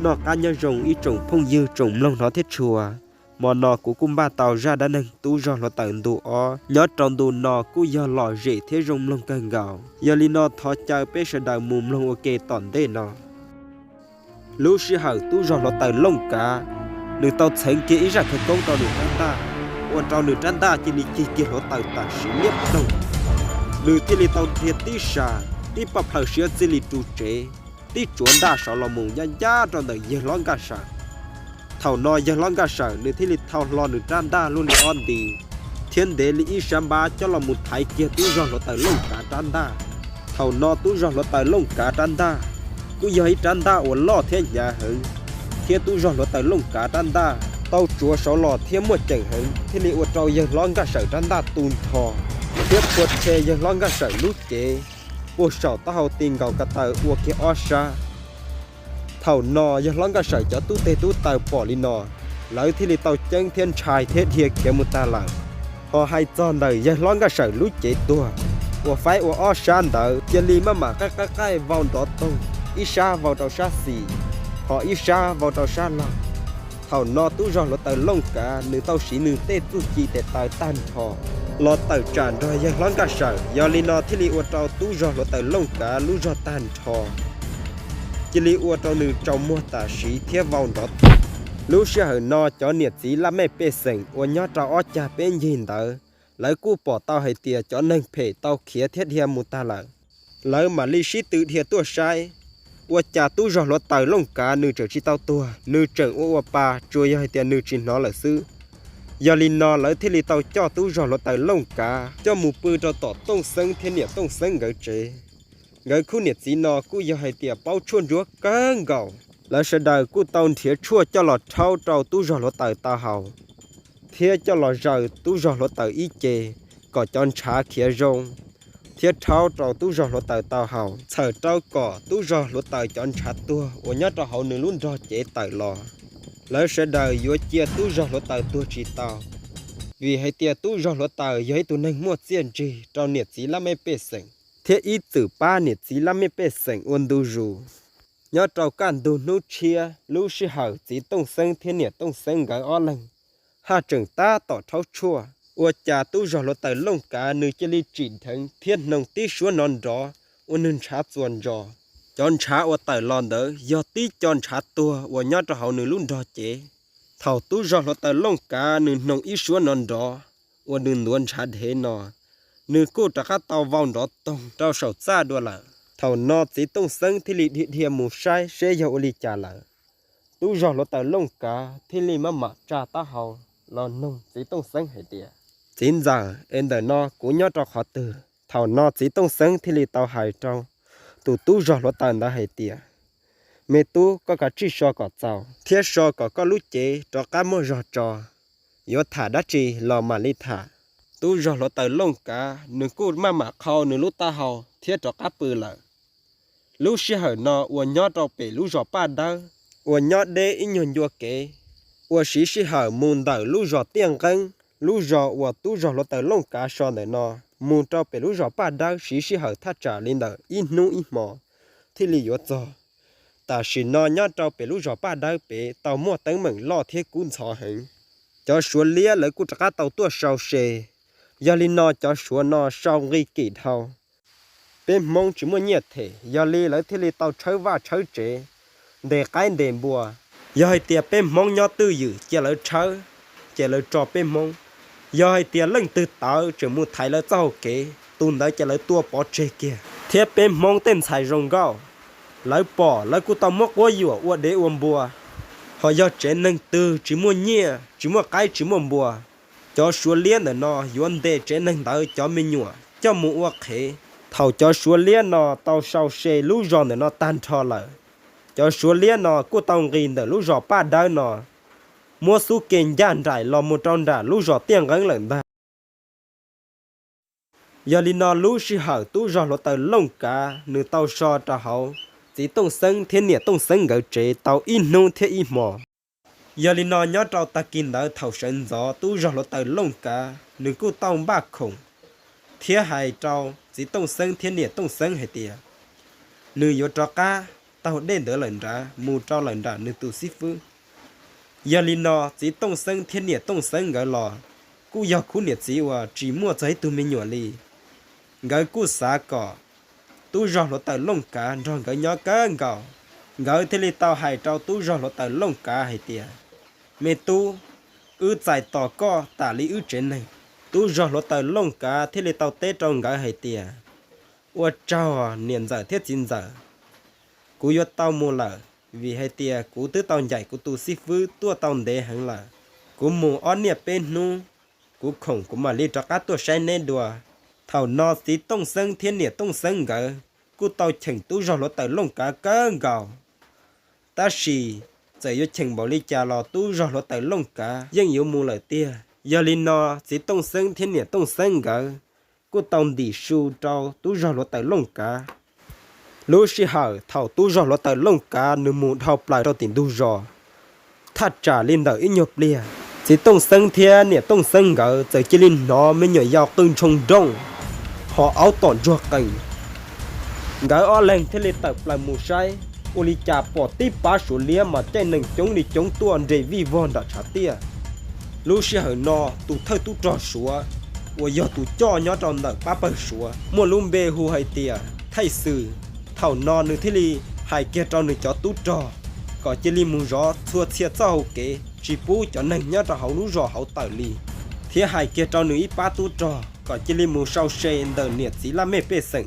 Noj qab nyob zoo ib tsoom phooj ywg tsoom mloog hnov thiab tshua. Hmo no kuv kuj npaj tau zaj dab neeg tub zog hluav taws ntu ob nyob rau ntu no kuj yog lom zem thiab zoo mloog kawg nkaus. Yog li no thov caw peb sawv daws mus mloog ua ke tom ntej no. Lub sij hawm tub zog hluav taws Looj Kav, nws tau txheev kiag ib zaj khawv koob rau nws rab ntaj, ua rau nws rab ntaj cia li cig kiag hluav taws tam sim liab ploog. Nws thiaj li tau dhia tib sas, tib paj plhaws siav txij li ru tsev, tib tsuav ntaj saud los mus ncaj ncaj rau ntawm yawg hlob Nkaj Sawm. Thaum no yawg hlob Nkaj Sawm nws thiaj li thau hlo nws rab ntaj luaj li ob nti, thiab ntev li ib sab npab coj los mus thaiv kiag tub zog hluav taws Looj Kav rab ntaj. Thaum no tub zog hluav taws Looj Kav rab ntaj kuj yog ib rab ntaj uas loj thiab hnyav heev, thiab tub zog hluav taws Looj Kav rab ntaj tau tsuav saud los thiab muaj ceem heev, thiaj li ua rau yawg hlob Nkaj Sawm rab ntaj tu nrho, thiab phua rhe yawg hlob Nkaj Sawm lub cev puag saum taub hau ti nkaus ko taw ua kiag ob sab. Thaum no yawg hlob Nkaj Sawm cov tub teg tub taws pom li no, lawv thiaj li tau ceeb thiab ntshai thiab dhia khiav mus tag lawm. Ho hais txog ntawm yawg hlob Nkaj Sawm lub cev tuag uas faib ua ob sab ntawd cia li maj mam qaij qaij qaij vau nrov toog, ib sab vau rau sab xis, ho ib sab vau rau sab laug. Thaum no tub zog hluav taws Looj Kav nws tau siv nws tej txuj ci tes taw tag nrho los tawm tsam nrog yawg hlob Nkaj Sawm, yog li no thiaj li ua rau tub zog hluav taws Looj Kav lub zog tag nrho, cia li ua rau nws tsaus muag tam sim thiab vau nrov. Lub sij hawm no cov niam txiv laj mej pej xeem uas nyob rau ob cag peb ncig ntawd, lawv kuj pom tau hais tias cov neeg phem tau khiav thiab dhia mus tag lawm. Lawv mam li sib tw dhia tuaj saib, ua cas tub zog hluav taws Looj Kav nws tseem tsis tau tuag, nws tseem ua ua pa, tsuas yog hais tias nws tsis hnov lawm xwb. Yog li no lawv thiaj li tau coj tub zog hluav taws Looj Kav coj mus pw rau tom Tooj Xeeb thiab niam Tooj Xeeb nkawd tsev. Nkawd khub niam txiv no kuj yog hais tias paub tshuaj ntsuab kawg nkaus. Lawv sawv daws kuj tau nrhiav tshuaj coj los rhaub rau tub zog hluav taws tau haus, thiab coj los zaws tub zog hluav taws ib ce kom cov ntshav khiav zoo, thiab rhaub rau tub zog hluav taws tau haus, txhawm rau kom tub zog hluav taws cov ntshav tuag uas nyob rau hauv nws lub nrog cev tawm los. Lawv sawv daws yuav cia tub zog hluav taws tuag tsis tau, vim hais tias tub zog hluav taws yog ib tug neeg muaj txiaj ntsig rau niam txiv laj mej pej xeem, thiab ib txwm pab niam txiv laj mej pej xeem ua ntu zus. Nyob rau kaj ntug hnub tshiab, lub sij hawm txiv Tooj Xeeb thiab niam Tooj Xeeb nkawd ob leeg haj tseem tab tom rhaub tshuaj, ua cas tub zog hluav taws Looj Kav nws cia li tsim dheev thiab hnoos tib suab nov nrov ua nws ntshav txuas ntsos. Cov ntshav uas tawm los ntawd yog tib co ntshav tuag uas nyob rau hauv nws lub nrog cev. Thaum tub zog hluav taws Looj Kav nws hnoos ib suab nov nrov ua nws ntuav ntshav dhev no, nws kuj rov qab tau vau nrov toog rau saum txaj dua lawm. Thaum no txiv Tooj Xeeb thiaj li dhia dhia mus saib seb yog ua li cas lawm. Tub zog hluav taws Looj Kav thiaj li maj mam tsa taub hau los noog txiv Tooj Xeeb hais tias, Txiv ntxawm, es ntawm no kuv nyob rau qhov twg? Thaum no txiv Tooj Xeeb thiaj li tau hais rau tus tub zog hluav taws ntawd hais tias, Me tub, koj kav tsij so kom txaus thiab so kom koj lub cev rov qab muaj zog tso, yuav tham dab tsi los mam li tham. Tub zog hluav taws Looj Kav nws kuj maj mam qhau nws lub taub hau thiab rov qab pw lawm. Lub sij hawm no uas nyob rau pem lub zos Paj Dawb uas nyob deb ib nyuag ncua kev, uas siv sij hawm mus ntawm lub zos Tiaj Nqeeb, lub zos uas tub zog hluav taws Looj Kav so ntawm no, mus rau pem lub zos Paj Dawb siv sij hawm thaj tsam li ntawm ib hnub ib hmo thiaj li yuav txog. Tam sim no nyob rau pem lub zos Paj Dawb pem tau muaj teeb meem loj thiab kub ntxhov heev. Cov Suav liab lawv kuj rov qab tau tuaj sau se. Yog li no cov Suav no sau nqi kim dhau. Peb Hmoob tsis muaj nyiaj them, yog li lawv thiaj li tau tshawb vaj tshawb tsev, ntes qaib ntes npua. Yog hais tias peb Hmoob nyob twj ywm cia lawv tshawb, ces lawv tso peb Hmoob. Yog hais tias leej twg tawv tseem mus thaiv lawv txoj hau kev, tus ntawd ces lawv tua pov tseg kiag. Thiab peb Hmoob tej ntxhais zoo nkauj, lawv pom lawv kuj tau muab quab yuam ua dev ua npua. Ho yog tsev neeg twg tsis muaj nyiaj, tsis muaj qaib, tsis muaj npua, cov Suav liab ntawm no yuav ntes tsev neeg ntawd cov me nyuam coj mus ua qhev. Thaum cov Suav liab no tau sau se lub zos ntawm no tag nrho lawm, cov Suav liab no kuj tau nqis ntawm lub zos Paj Dawb no, muab xub ke ncaj nraim los mus rau nram lub zos Tiaj Nqeeb lawm ntag. Yog li no lub sij hawm tub zog hluav taws Looj Kav nws tau so rau hauv txiv Tooj Xeeb thiab niam Tooj Xeeb nkawd tsev tau ib hnub thiab ib hmo. Yog li no nyob rau tag kis ntawd thaum sawv ntxov tub zog hluav taws Looj Kav nws kuj tau npaj khoom thiab hais rau txiv Tooj Xeeb thiab niam Tooj Xeeb hais tias nws yuav rov qab taug dej ntawd lawm nrad mus rau lawm nram nws tus xib fwb. Yog li no txiv Tooj Xeeb thiab niam Tooj Xeeb nkawd los kuj yog khub niam txiv uas tsis muaj txog ib tug me nyuam li. Nkawd kuj xav kom tub zog hluav taws Looj Kav nrog nkawd nyob kawg nkaus. Nkawd thiaj li tau hais rau tub zog hluav taws Looj Kav hais tias, me tub, wb txais tos koj tam li wb tsev neeg. Tub zog hluav taws Looj Kav thiaj li tau teb rau nkawd hais tias, ua tsaug niam ntxawm thiab txiv ntxawm, kuv yuav tau mus lawm, vim hais tias kuv twb tau ncaim kuv tus xib fwb tuaj tau ntev heev lawm. Kuv mus ob niaj peb hnub, kuv khoom kuv mam li rov qab tuaj saib neb dua. Thaum no txiv Tooj Xeeb thiab niam Tooj Xeeb nkawd kuj tau cheem tub zog hluav taws Looj Kav kawg nkaus. Tab sis txawm yuav cheem npaum li cas los tub zog hluav taws Looj Kav yeej yuav mus lawm tiag. Yog li no txiv Tooj Xeeb thiab niam Tooj Xeeb nkawd kuj tau ntim su rau tub zog hluav taws Looj Kav. Lub sij hawm thaum tub zog hluav taws Looj Kav nws mus dhau plaws rau tim ntug zos, thaj tsam li ntawm ib nyuag pliag, txiv Tooj Xeeb thiab niam Tooj Xeeb nkawd txawm cia li hnov me nyuam yaus qw ntshoo nrooj, ho aub tom ntsuag qees. Nkawd ob leeg thiaj li tawm plaws mus saib, ua li cas pom tib pab Suav liab mas caij nees coob li coob tuaj nres vij vog nram tshav tiaj. Lub sij hawm no tus thawj tub rog Suav uas yog tus coj nyob rau ntawm pab pawg Suav muaj lub npe hu hais tias Thaij Xwm. Thaum no nws thiaj li hais kiag rau nws cov tub rog kom cia li mus zov txhua txhia txoj hau kev tsis pub cov neeg nyob rau hauv lub zos hauv tawm li, thiab hais kiag rau nws ib pab tub rog kom cia li mus sau se ntawm niam txiv laj mej pej xeem.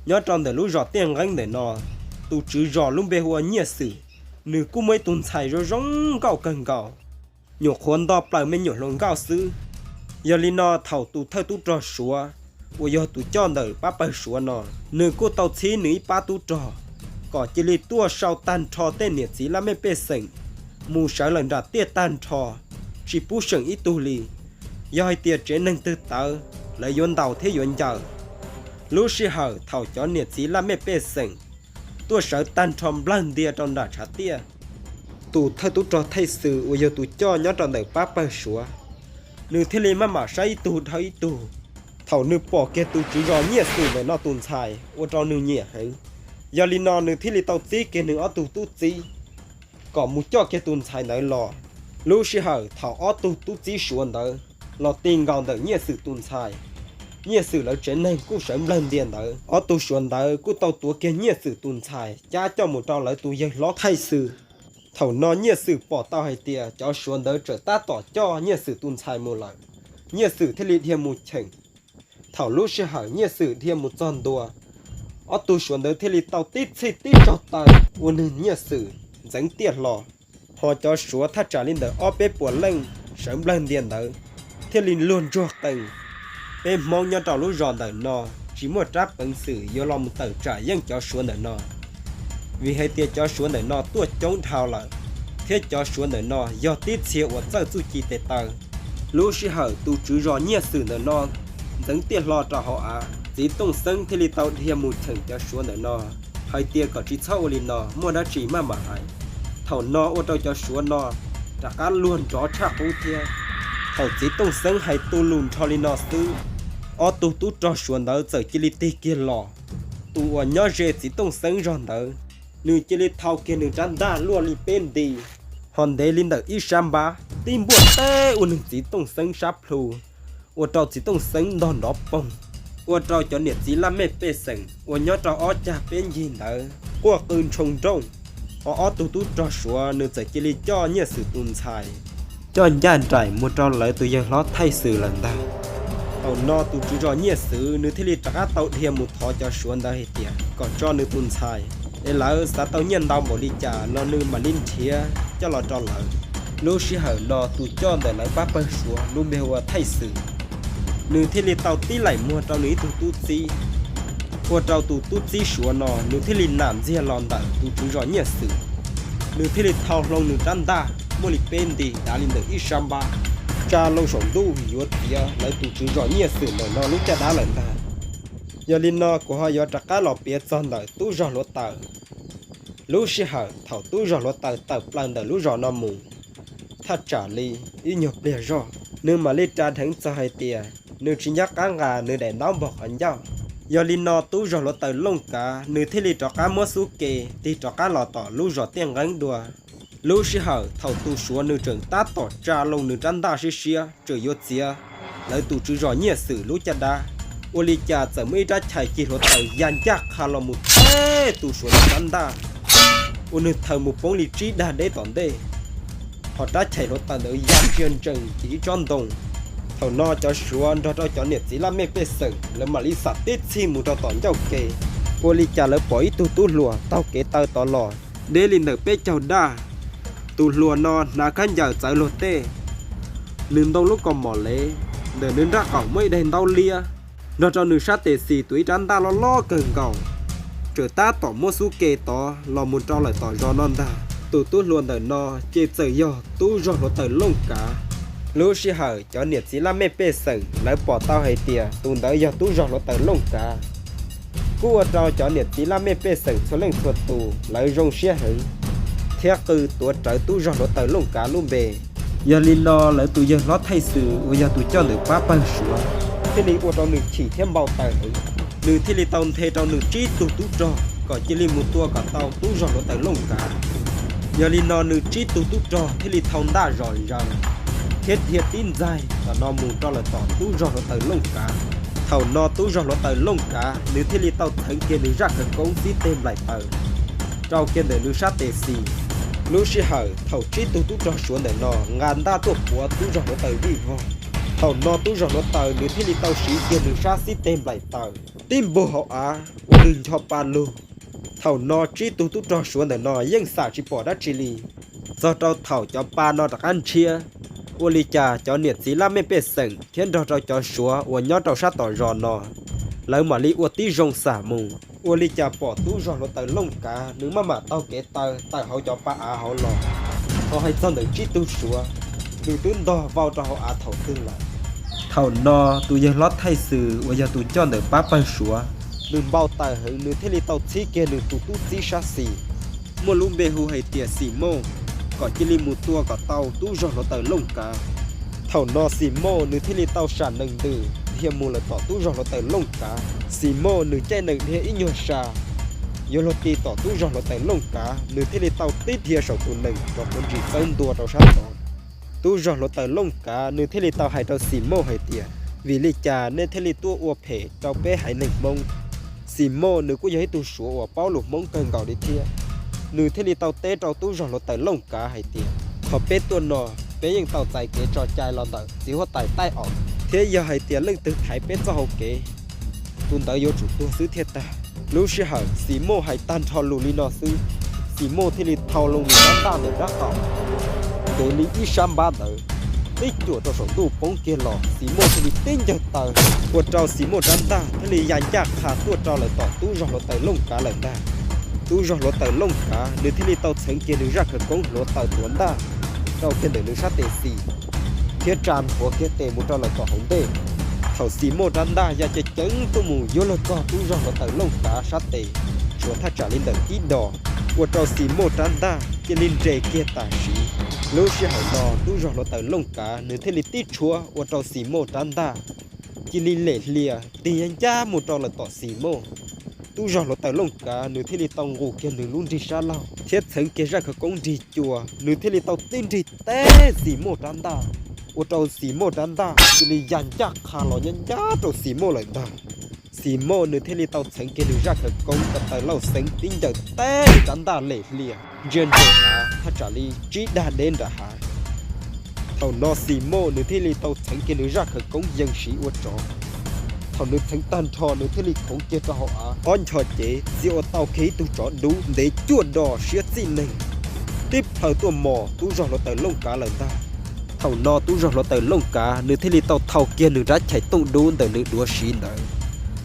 Nyob rau ntawm lub zos Tiaj Nqeeb ntawm no, tus tswv zos lub npe hu ua Nyiaj Xwm, nws kuj muaj ib tug ntxhais zoo zoo nkauj kawg nkaus, nyuam qhuav nto plaws me nyuam hluas nkauj xwb. Yog li no thaum tus thawj tub rog Suav uas yog tus coj ntawm pab pawg Suav no, nws kuj tau txhib nws ib pab tub rog kom cia li tuaj sau tag nrho tej niam txiv laj mej pej xeem mus sawv lawm nram tiaj tag nrho, tsis pub seem ib tug li. Yog hais tias tsev neeg twg tawv, lawv yuav ntaus thiab yuav ncaws. Lub sij hawm thaum cov niam txiv laj mej pej xeem tuaj sawv tag nrho nplawg ntia rau nram tshav tiaj, tus thawj tub rog Thaij Xwm uas yog tus coj nyob rau ntawm pab pawg Suav, nws thiaj li maj mam saib ib tug dhau ib tug. Thaum nws pom kiag tus tswv zos Nyiaj Xwm ntawm no tus ntxhais ua rau nws nyiam heev. Yog li no nws thiaj li tau txib kiag nws ob tug tub txib kom mus coj kiag tus ntxhais ntawd los. Lub sij hawm thaum ob tug tub txib Suav ntawd los ti nkaus ntawm Nyiaj Xwm tus ntxhais, Nyiaj Xwm lawv tsev neeg kuj sawv nplawg ntia ntawd. Ob tug Suav ntawd kuj tau tuav kiag Nyiaj Xwm tus ntxhais cab coj mus rau lawv tus yawg hlob Thaij Xwm. Thaum no Nyiaj Xwm pom tau hais tias cov Suav ntawd tseem tab tom coj Nyiaj Xwm tus ntxhais mus lawm, Nyiaj Xwm thiaj li dhia mus cheem. Thaum lub sij hawm Nyiaj Xwm dhia mus txog ntua, ob tug Suav ntawd thiaj li tau tib txhij tib tsaug taw ua nws Nyiaj Xwm ntxeev tiaj hlo. Ho cov Suav thaj tsam li ntawm ob peb puas leej sawv nplawg ntia ntawd thiaj li luag ntsuag qees. Peb Hmoob nyob rau lub zos ntawm no tsis muaj rab peev xwm yuav los mus tawm tsam yeej cov Suav ntawm no, vim hais tias cov Suav ntawm no tuaj coob dhau lawm, thiab cov Suav ntawm no yog tib txhia uas txawj txuj ci tes taw. Lub sij hawm tus tswv zos Nyiaj Xwm ntawm no ntxeev tiaj hlo rau hauv av, txiv Tooj Xeeb thiaj li tau dhia mus cheem cov Suav ntawm no hais tias kom tsis txhob ua li no, muaj dab tsi maj mam hais. Thaum no ua rau cov Suav no rov qab luag nrov tshaj qub thiab. Thaum txiv Tooj Xeeb hais tu lus nrho li no xwb, ob tug tub rog Suav ntawd txawm cia li tig kiag los. Tus uas nyob ze txiv Tooj Xeeb zog ntawd, nws cia li thau kiag nws rab ntaj luaj li peb nti, ho ntev li ntawm ib sab npab tib npuaj teb ua nws txiv Tooj Xeeb sab plhu, ua rau txiv Tooj Xeeb ntog nrov poog, ua rau cov niam txiv laj mej pej xeem uas nyob rau ob cag peb ncig ntawd quaj qw ntshoo nrooj. Ho ob tug tub rog Suav nws txawm cia li coj Nyiaj Xwm tus ntxhais coj ncaj nraim mus rau lawv tus yawg hlob Thaij Xwm lawm ntag. Thaum no tus tswv zos Nyiaj Xwm nws thiaj li rov qab tau dhia mus thov cov Suav ntawd hais tias kom tso nws tus ntxhais, es lawv xav tau nyiaj ntau npaum li cas los nws mam li nrhiav coj los rau lawv. Lub sij hawm no tus coj ntawm lawv pab pawg Suav lub npe hu ua Thaij Xwm, nws thiaj li tau tib laim muag rau nws ib tug tub txib, ua rau tus tub txib Suav no nws thiaj li nam ntxiag los ntawm tus tswv zos Nyiaj Xwm. Nws thiaj li thau hlo nws rab ntaj muaj li peb nti dav li ntawm ib sab npab, tsa loo saum ntuj yuav txiav lawv tus tswv zos Nyiaj Xwm ntawm no lub caj dab lawm ntag. Yog li no kuv ho yuav rov qab los piav txog ntawm tub zog hluav taws. Lub sij hawm thaum tub zog hluav taws tawm plaws ntawm lub zos no mus, thaj tsam li ib nyuag pliag zog, nws mam li ras dheev txog hais tias nws tsis nco qab nqa nws daim ntaub npog qhov ncauj. Yog li no tub zog hluav taws Looj Kav nws thiaj li rov qab muab xub ke tig rov qab los tom lub zos Tiaj Nqeeb dua. Lub sij hawm thaum tus Suav nws tseem tab tom tsa loo nws rab ntaj siab siab tseem yuav txiav lawv tus tswv zos Nyiaj Xwm lub caj dab, ua li cas txawm muaj ib rab chais cig hluav taws ya ncaj qha los mus teb tus Suav nws rab ntaj, ua nws thaws mus poob li tsib dag deb tom ntej. Ho rab chais hluav taws ntawd ya ntsia ntsees ib tsob ntoo. Thaum no cov Suav nrog rau cov niam txiv laj mej pej xeem lawv mam li xam tib txhij mus rau tom ncauj ke, ua li cas lawv pom ib tug tub hluas taug kev taw tod los deb li ntawm peb caug daj. Tus hluas no hnav khaub ncaws txawv luag tej, nws ntoo lub kaus mom lev, ntawm nws nrab qaum muaj ib daim ntaub liab, nrog rau nws sab tes xis tuav ib rab ntaj loj loj kawg nkaus, tseem tab tom muab xub ke tod los mus rau lawm tom zos no ntag. Tus tub hluas ntawm no ces txawm yog tub zog hluav taws Looj Kav. Lub sij hawm cov niam txiv laj mej pej xeem lawv pom tau hais tias tus ntawd yog tub zog hluav taws Looj Kav, kuj ua rau cov niam txiv laj mej pej xeem txhua leej txhua tus lawv zoo siab heev thiab qw tuav rawv tub zog hluav taws Looj Kav lub npe. Yog li no lawv tus yawg hlob Thaij Xwm uas yog tus coj ntawm pab pawg Suav thiaj li ua rau nws chim thiab npau taws heev. Nws thiaj li tau nthe rau nws tsib tug tub rog kom cia li mus tua kom tau tub zog hluav taws Looj Kav. Yog li no nws tsib tug tub rog thiaj li thau ntaj zom zaws thiab dhia tib ntxaig tom no mus rau lawm tom tub zog hluav taws Looj Kav. Thaum no tub zog hluav taws Looj Kav nws thiaj li tau txheev kiag nws zaj khawv koob xib teg nplaim taws rau kiag ntawm nws sab tes xis. Lub sij hawm thaum tsib tug tub rog Suav ntawm no nqa ntaj tuaj puav tub zog hluav taws vij vog, thaum no tub zog hluav taws nws thiaj li tau siv kiag nws sab xib teg nplaim taws tib npug hauv av ua nws ncho pa lug. Thaum no tsib tug tub rog Suav ntawm no yeej xam tsis pom dab tsi li, txog rau thaum cov pa no rov qab ntshiab, ua li cas cov niam txiv laj mej pej xeem thiab nrog rau cov Suav uas nyob rau sab tom zos no, lawv mam li ua tib zoo xam mus, ua li cas pom tub zog hluav taws Looj Kav nws maj mam taug kev taw tawm hauv cov pa av hauv los. Ho hais txog ntawm tsib tug Suav, nws twb ntog vau rau hauv av thaum twg lawm. Thaum no tus yawg hlob Thaij Xwm uas yog tus coj ntawm pab pawg Suav, nws npau taws heev nws thiaj li tau txhib kiag nws tus tub txib sab xis muaj lub npe hu hais tias Xim Moj, kom cia li mus tua kom tau tub zog hluav taws Looj Kav. Thaum no Xim Moj nws thiaj li tau sam nees ntws dhia mus lawm tom tub zog hluav taws Looj Kav. Xim Moj nws caij nees dhia ib nyuag sa, yuav luag ti tom tub zog hluav taws Looj Kav, nws thiaj li tau tib dhia saum tus nees rov quav ntsis txawb ntua rau sab tod. Tub zog hluav taws Looj Kav nws thiaj li tau hais rau Xim Moj hais tias, vim li cas nej thiaj li tuaj ua phem rau peb haiv neeg Hmoob? Xim Moj nws kuj yog ib tug Suav uas paub lus Hmoob kawg nkaus li thiab, nws thiaj li tau teb rau tub zog hluav taws Looj Kav hais tias, qhov peb tuaj no, peb yeej tau txais kev tso cai los ntawm txiv huab tais Taij Os, thiab yog hais tias leej twg thaiv peb txoj hau kev, tus ntawd yuav tsum tuag xwb thiaj tag. Lub sij hawm Xim Moj hais tag nrho lus li no xwb, Xim Moj thiaj li thau loo nws rab ntaj ntawm rab qaum, ntev li ib sab npab ntawd, tib cuam rau saum ntuj poob kiag los, Xim Moj thiaj li tib ncaws taw, ua rau Xim Moj rab ntaj thiaj li ya ncaj qha tuaj rau lawm tom tub zog hluav taws Looj Kav lawm ntag. Tub zog hluav taws Looj Kav nws thiaj li tau txheev kiag nws zaj khawv koob hluav taws tuav ntaj rau kiag ntawm nws sab tes xis, thiab tsa nthuav kiag tes mus rau lawm tom hauv ntej. Thaum Xim Moj rab ntaj ya ceev ceev tuaj mus yuav luag txog tub zog hluav taws Looj Kav sab tes, tshuav thaj tsam li ntawm ib dos, ua rau Xim Moj rab ntaj cia li nres kiag tam sim. Lub sij hawm no tub zog hluav taws Looj Kav nws thiaj li tib tshuab ua rau Xim Moj rab ntaj cia li lem hlias tig ncaj ncaj mus rau lawm tom Xim Moj. Tub zog hluav taws Looj Kav nws thiaj li tau nqus kiag nws lub nrig sab laug thiab txheev kiag zaj khawv koob nrig cua, nws thiaj li tau tib nrig teb Xim Moj rab ntaj, ua rau Xim Moj rab ntaj cia li ya ncaj qha los nyob ncaj rau Xim Moj lawm ntag. Xim Moj nws thiaj li tau txheev kiag nws zaj khawv koob ko taw lauj xeeb tib ncaws teb nws rab ntaj lem hlias ntsia ntsoov hav thaj tsam li tsib dag deb nram hav. Thaum no Xim Moj nws thiaj li tau txheev kiag nws zaj khawv koob yees siv ua tsov. Thaum nws txheev tag nrho nws thiaj li khoov kiag rau hauv av ob ncho cev txia ua tau kiag ib tug tsov dub ntev cuaj dos siab txij neeg, tib plhaw tuaj mos tub zog hluav taws Looj Kav lawm ntag. Thaum no tub zog hluav taws Looj Kav nws thiaj li tau thau kiag nws rab chais tooj dub ntawm nws duav siv ntawd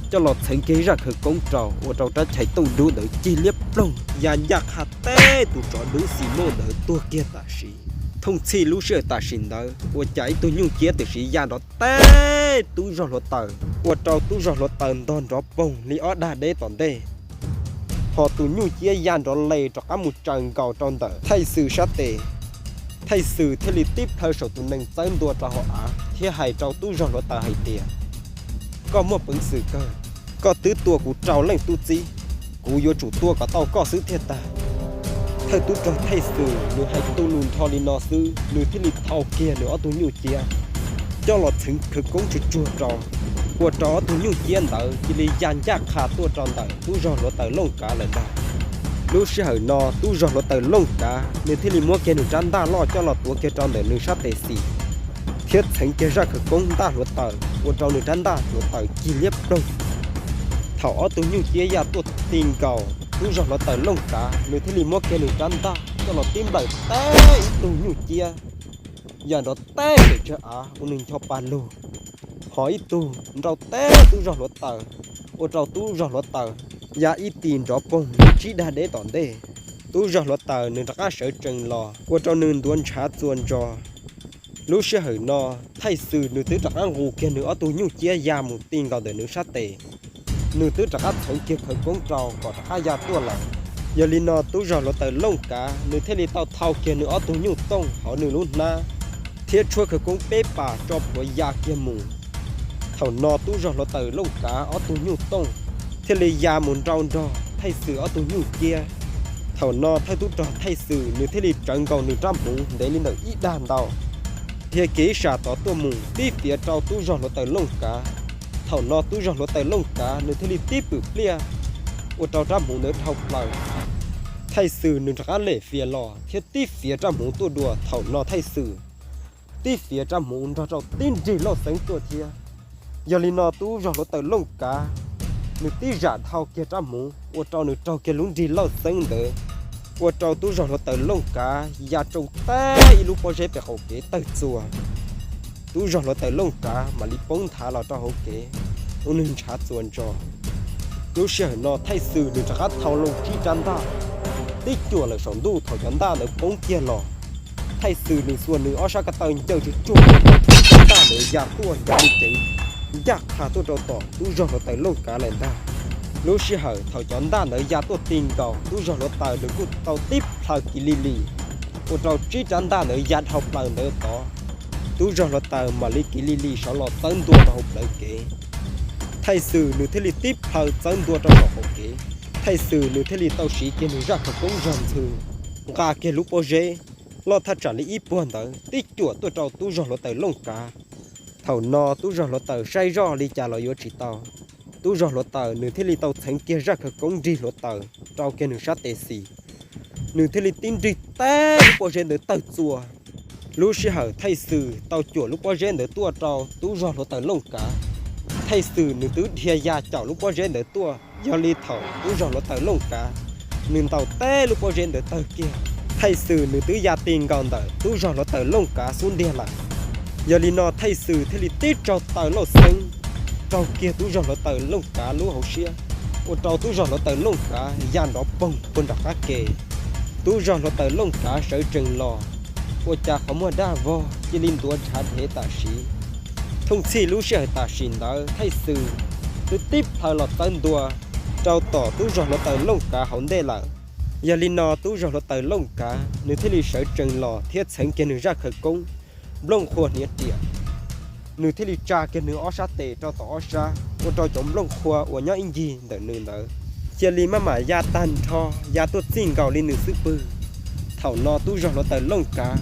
coj los txheev kiag zaj khawv koob rau, ua rau rab chais tooj dub ntawd cig liab ploog ya ncaj qha teb tus tsov dub Xim Moj ntawd tuag kiag tam sim. Thooj txhij lub sij hawm tam sim ntawd ua cas ib tug nyuj ciab tam sim ya nrov teb tub zog hluav taws, ua rau tub zog hluav taws ntog nrov poog li ob dag deb tom ntej. Ho tus nyuj ciab ya nrov les rov qab mus tsaws nkaus rau ntawm Thaij Xwm sab tes. Thaij Xwm thiaj li tib plhaw saum tus nees txawb ntua rau hauv av thiab hais rau tub zog hluav taws hais tias, koj muaj peev xwm kawg, Koj twb tua kuv rau leej tub txib, kuv yuav tsum tua kom tau koj xwb thiaj tag. Thawj tub rog Thaij Xwm nws hais tu lus nrho li no xwb, nws thiaj li thau kiag nws ob tug nyuj ciab coj los txheev khawv koob tsuag tsuag rau, ua rau ob tug nyuj ciab ntawd cia li ya ncaj qha tuaj rau ntawm tub zog hluav taws Looj Kav lawm ntag. Lub sij hawm no tub zog hluav taws Looj Kav nws thiaj li muab kiag nws rab ntaj loj coj los tuav kiag rau ntawm nws sab tes xis, thiab txheev kiag zaj khawv koob ntaj hluav taws ua rau nws rab ntaj hluav taws cig liab ploog. Thaum ob tug nyuj ciab ya tuaj ti nkaus, tub zog hluav taws Looj Kav nws thiaj li muab kiag nws rab ntaj coj los tib nplawm teb ib tug nyuj ciab ya nrov teb pem tsawg av ua nws ncho pa lug, ho ib tug nrau teb tub zog hluav taws, ua rau tub zog hluav taws ya ib ti nrov poog tsib dag deb tom ntej. Tub zog hluav taws nws rov qab sawv tsees los ua rau nws ntuav ntshav txuas ntsos. Lub sij hawm no Thaij Xwm nws twb rov qab nqus kiag nws ob tug nyuj ciab ya mus ti nkaus ntawm nws sab tes, nws twb rov qab txheev kiag khawv koob rau kom rov qab ya tuaj lawm. Yog li no tub zog hluav taws Looj Kav nws thiaj li tau thau kiag nws ob tug nyuj tooj hauv nws lub hnab, thiab tshuab khawv koob peb pas tso plhuav ya kiag mus. Thaum no tub zog hluav taws Looj Kav ob tug nyuj tooj thiaj li ya mus nrau nrog Thaij Xwm ob tug nyuj ciab. Thaum no thawj tub rog Thaij Xwm nws thiaj li tsawv nkaus nws rab hmuv ntev li ntawm ib dag ntau, dhia kiag ib sab tod tuaj mus tib fiav rau tub zog hluav taws Looj Kav. Thaum no tub zog hluav taws Looj Kav nws thiaj li tib pwm pliaj, ua rau rab hmuv ntawd dhau plaws. Thaij Xwm nws rov qab lem fias los thiab tib fiav rab hmuv tuaj dua. Thaum no Thaij Xwm tib fiav rab hmuv nrog rau tib nrig lauj xeeb tuaj thiab. Yog li no tub zog hluav taws Looj Kav nws tib zam dhau kiag rab hmuv ua rau nws raug kiag lub nrig lauj xeeb ntawd, ua rau tub zog hluav taws Looj Kav ya tsoo teb ib lub pob zeb pem qaum kev tawg txuas. Tub zog hluav taws Looj Kav mam li poob nthav los rau hauv kev ua nws ntshav txuas ntsos. Lub sij hawm no Thaij Xwm nws rov qab thau loo tsib rab ntaj tib cuam lawm saum ntuj. Thaum cov ntaj ntawd poob kiag los, Thaij Xwm nws xuas nws ob sab ko taw ncaws tsuag tsuag rab ntaj ntawd ya tuaj ncav li ceev ncaj qha tuaj rau tom tub zog hluav taws Looj Kav lawm ntag. Lub sij hawm thaum cov ntaj ntawd ya tuaj ti nkaus, tub zog hluav taws nws kuj tau tib plhaw kiv li li, ua rau tsib rab ntaj ntawd ya dhau plaws ntawd tod. Tub zog hluav taws mam li kiv li li sawv los txawb ntua rau hauv plawv kev. Thaij Xwm nws thiaj li tib plhaw txawb ntua rau saum qaum kev. Thaij Xwm nws thiaj li tau siv kiag nws zaj khawv koob zog ntxhw, nqa kiag lub pob zeb loj thaj tsam li ib puag ntawd tib cuam tuaj rau tub zog hluav taws Looj Kav. Thaum no tub zog hluav taws saib zoj li cas los yuav tsis tau. Tub zog hluav taws nws thiaj li tau txheev kiag zaj khawv koob nrig hluav taws rau kiag nws sab tes xis, nws thiaj li tib nrig teb lub pob zeb ntawd tawg txuas. Lub sij hawm Thaij Xwm tau cuam lub pob zeb ntawd tuaj rau tub zog hluav taws Looj Kav, Thaij Xwm nws twb dhia ya caum lub pob zeb ntawd tuaj. Yog li thaum tub zog hluav taws Looj Kav nws ntaus teb lub pob zeb ntawd tawg kiag, Thaij Xwm nws twb ya ti nkaus ntawm tub zog hluav taws Looj Kav xub ntiag lawm. Yog li no Thaij Xwm thiaj li tib raug taw lauj xeeb raug kiag tub zog hluav taws Looj Kav lub hauv siab, ua rau tub zog hluav taws Looj Kav ya nrov poog puag nram qab ke. Tub zog hluav taws Looj Kav sawv tsees los, ua cas qhov muag daj vog cia li ntuav ntshav dhev tam sim. Thooj txhij lub sij hawm tam sim ntawd Thaij Xwm twb tib plhaw los txawb ntua rau tom tub zog hluav taws Looj Kav hauv ntej lawm. Yog li no tub zog hluav taws Looj Kav nws thiaj li sawv tsees los thiab txheev kiag nws zaj khawv koob nplooj qhua hniav riam. Nws thiaj li tsa kiag nws ob sab tes rau tom ob sab, ua rau cov nplooj qhua uas nyob ib ncig ntawm nws ntawd cia li maj mam ya tag nrho, ya tuaj txij nkaus li nws xub pwg. Thaum no tub zog hluav taws Looj Kav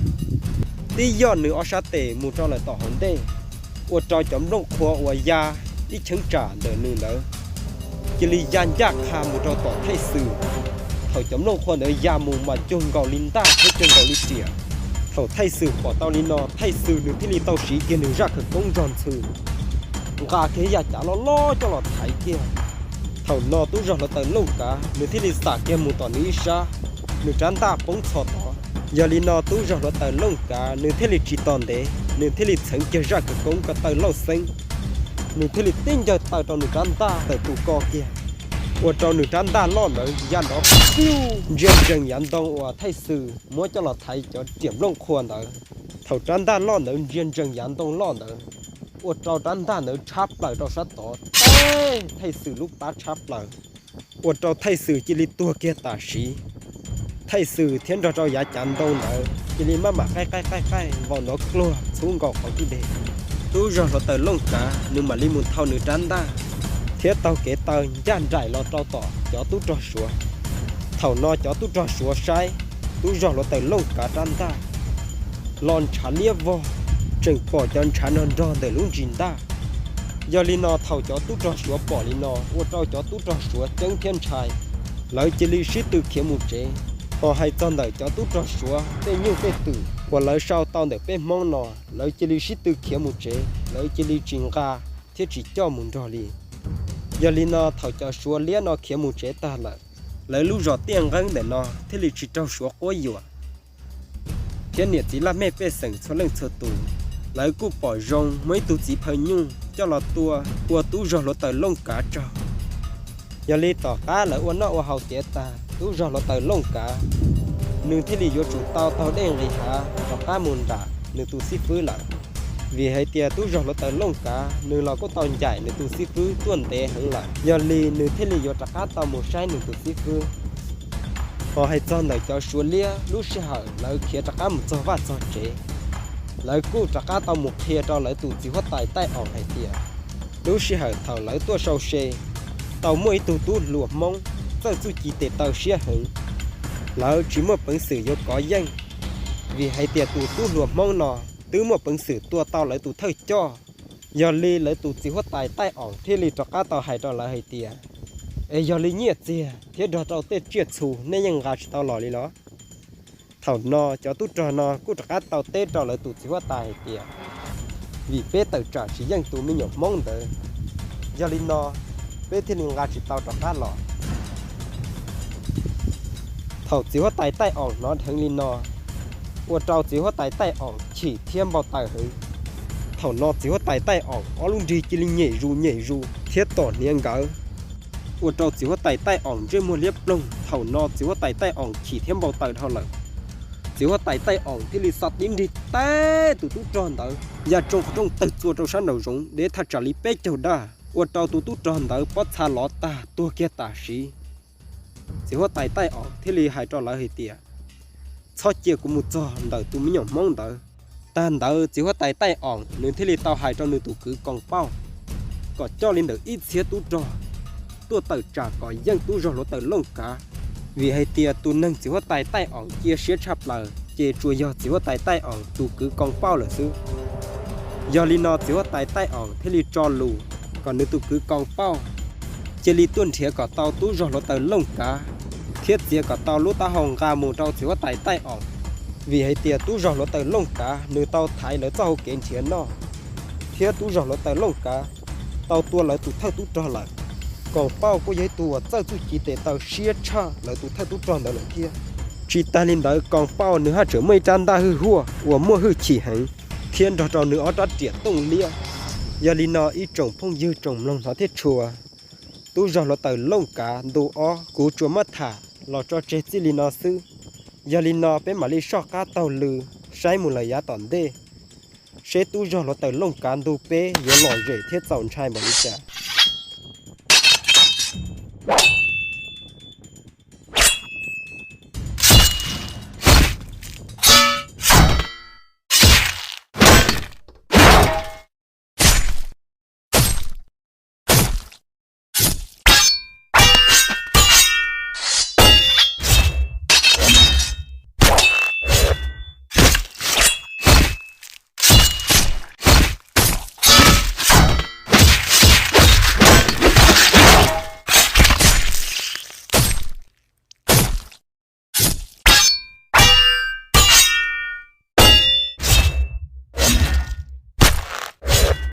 tib yoj nws ob sab tes mus rau lawm tom hauv ntej, ua rau cov nplooj qhua uas ya ib cheeb tsam ntawm nws ntawd cia li ya ncaj qha mus rau tom Thaij Xwm. Thaum cov nplooj qhua ntawd ya mus mas cuag nkaus li ntaj thiab cuag nkaus li riam. Thaum Thaij Xwm pom tau li no, Thaij Xwm nws thiaj li tau siv kiag nws zaj khawv koob zog ntxhw, nqa kiag yam cav loj loj coj los thaiv kiag. Thaum no tub zog hluav taws Looj Kav nws thiaj li xam kiag mus tom nws ib sab, nws rab ntaj poob txho tod. Yog li no tub zog hluav taws Looj Kav nws thiaj li tsis tos ntev, nws thiaj li txheev kiag zaj khawv koob ko taw lauj xeeb, nws thiaj li tib ncaws taw rau nws rab ntaj tawm tus ko kiag, ua rau nws rab ntaj loj ntawd ya nrov ntsia ntsees yav ntoo uas Thaij Xwm muab coj los thaiv cov riam nplooj qhua ntawd. Thaum rab ntaj loj ntawd ntsia ntsees yav ntoo loj ntawd, ua rau rab ntaj ntawd tshab plaws rau sab tod teb Thaij Xwm lub plab tshab plaws, ua rau Thaij Xwm cia li tuag kiag tam sim. Thaij Xwm thiab nrog rau yav cav ntoo ntawd cia li maj mam qaij qaij qaij qaij vau nrov kluag txhub nkaus qhov twg deg. Tub zog hluav taws Looj Kav nws mam li mus thau nws rab ntaj thiab taug kev taw ncaj nraim los rau tom cov tub rog Suav. Thaum no cov tub rog Suav saib tub zog hluav taws Looj Kav rab ntaj los ntshav liab vog, tseem pom cov ntshav nrog nrog ntawm lub ntsis ntaj. Yog li no thaum cov tub rog Suav pom li no ua rau cov tub rog Suav ceeb thiab ntshai, lawv cia li sib tw khiav mus tsev. Ho hais txog ntawm cov tub rog Suav tej nyuj tej twm uas lawv sau tau ntawm peb Hmoob no, lawv cia li sib tw khiav mus tsev, lawv cia li tsis nqa thiab tsis coj mus nrog li. Yog li no thaum cov Suav liab no khiav mus tsev tag lawm, lawv lub zos Tiaj Nqeeb ntawm no thiaj li tsis raug Suav quab yuam. Thiab niam txiv laj mej pej xeem txhua leej txhua tus, lawv kuj pom zoo muaj ib tug txiv phaw nyuj coj los tua ua tub zog hluav taws Looj Kav tsaug. Yog li tom qab lawv ua noj ua haus tiav tag, tub zog hluav taws Looj Kav nws thiaj li yuav tsum tau taug dej nqis hav rov qab mus nram nws tus xib fwb lawm. Vim hais tias tub zog hluav taws Looj Kav nws los kuj tau ncaim nws tus xib fwb tuaj ntev heev lawm, yog li nws thiaj li yuav rov qab tau mus saib nws tus xib fwb. Ho hais txog ntawm cov Suav liab, lub sij hawm lawv khiav rov qab mus txog vaj txog tsev, lawv kuj rov qab tau mus qhia rau lawv tus txiv huab tais Taij Oom hais tias, lub sij hawm thaum lawv tuaj sau se, tau muaj ib tug tub hluas Hmoob txawj txuj ci tes taw siab heev, lawv tsis muaj peev xwm yuav kov yeej, vim hais tias tus tub hluas Hmoob no twb muaj peev xwm tua tau lawv tus thawj coj. Yog li lawv tus txiv huab tais Taij Oom thiaj li rov qab tau hais rau lawv hais tias, es yog li nyiaj txiag thiab nrog rau tej tsiaj txhu nej yeej nqa tsis tau los li los? Thaum no cov tub rog no kuj rov qab tau teb rau lawv tus txiv huab tais hais tias, vim peb tawm tsam tsis yeej tus me nyuam Hmoob ntawd, yog li no peb thiaj li nqa tsis tau rov qab los. Thaum txiv huab tais Taij Oom hnov dheev li no, ua rau txiv huab tais Taij Oom chim thiab npau taws heev. Thaum no txiv huab tais Taij Oom ob lub nrig cia li nyem zus nyem zus thiab tom hniav nkawd, ua rau txiv huab tais Taij Oom ntsej muag liab ploog. Thaum no txiv huab tais Taij Oom chim thiab npau taws dhau lawm, txiv huab tais Taij Oom thiaj li xa tib nrig teb tus tub rog ntawd ya tsoo qhov rooj tawg txua rau sab nraum zoov deb thaj tsam li peb caug daj, ua rau tus tub rog ntawd pob txha lov tag tuag kiag tam sim. Txiv huab tais Taij Oom thiaj li hais rau lawv hais tias, txhob cia kuv mus txog ntawm tus me nyuam Hmoob ntawd. Tag ntawd txiv huab tais Taij Oom nws thiaj li tau hais rau nws tus kwv Koos Pauj kom coj li ntawm ib txhiab tub rog tuaj tawm tsam kom yeej tub zog hluav taws Looj Kav, vim hais tias tus neeg txiv huab tais Taij Oom cia siab tshaj plaws ces tsuas yog txiv huab tais Taij Oom tus kwv Koos Pauj lawm xwb. Yog li no txiv huab tais Taij Oom thiaj li tso lus kom nws tus kwv Koos Pauj cia li tuaj nrhiav kom tau tub zog hluav taws Looj Kav thiab txiav kom tau lub taub hau nqa mus rau txiv huab tais Taij Oom, vim hais tias tub zog hluav taws Looj Kav nws tau thaiv lawv txoj hau kev nrhiav noj, thiab tub zog hluav taws Looj Kav tau tua lawv tus thawj tub rog lawm. Koos Pauj kuj yog ib tug uas txawj txuj ci tes taw siab tshaj lawv tus thawj tub rog ntawd lawm thiab. Tsis tas li ntawd Koos Pauj nws haj tseem muaj ib rab ntaj hwj huaj uas muaj hwj chim heev thiab nrog rau nws ob rab riam tooj liab. Yog li no ib tsoom phooj ywg tsoom mloog hnov thiab tshua, tub zog hluav taws Looj Kav ntu ob kuv tsuas muab tham los tso tseg txij li no xwb. Yog li no peb mam li soj qab taug lw saib mus lawm yav tom ntej, seb tub zog hluav taws Looj Kav ntu peb yuav lom zem thiab txaus ntshai npaum li cas.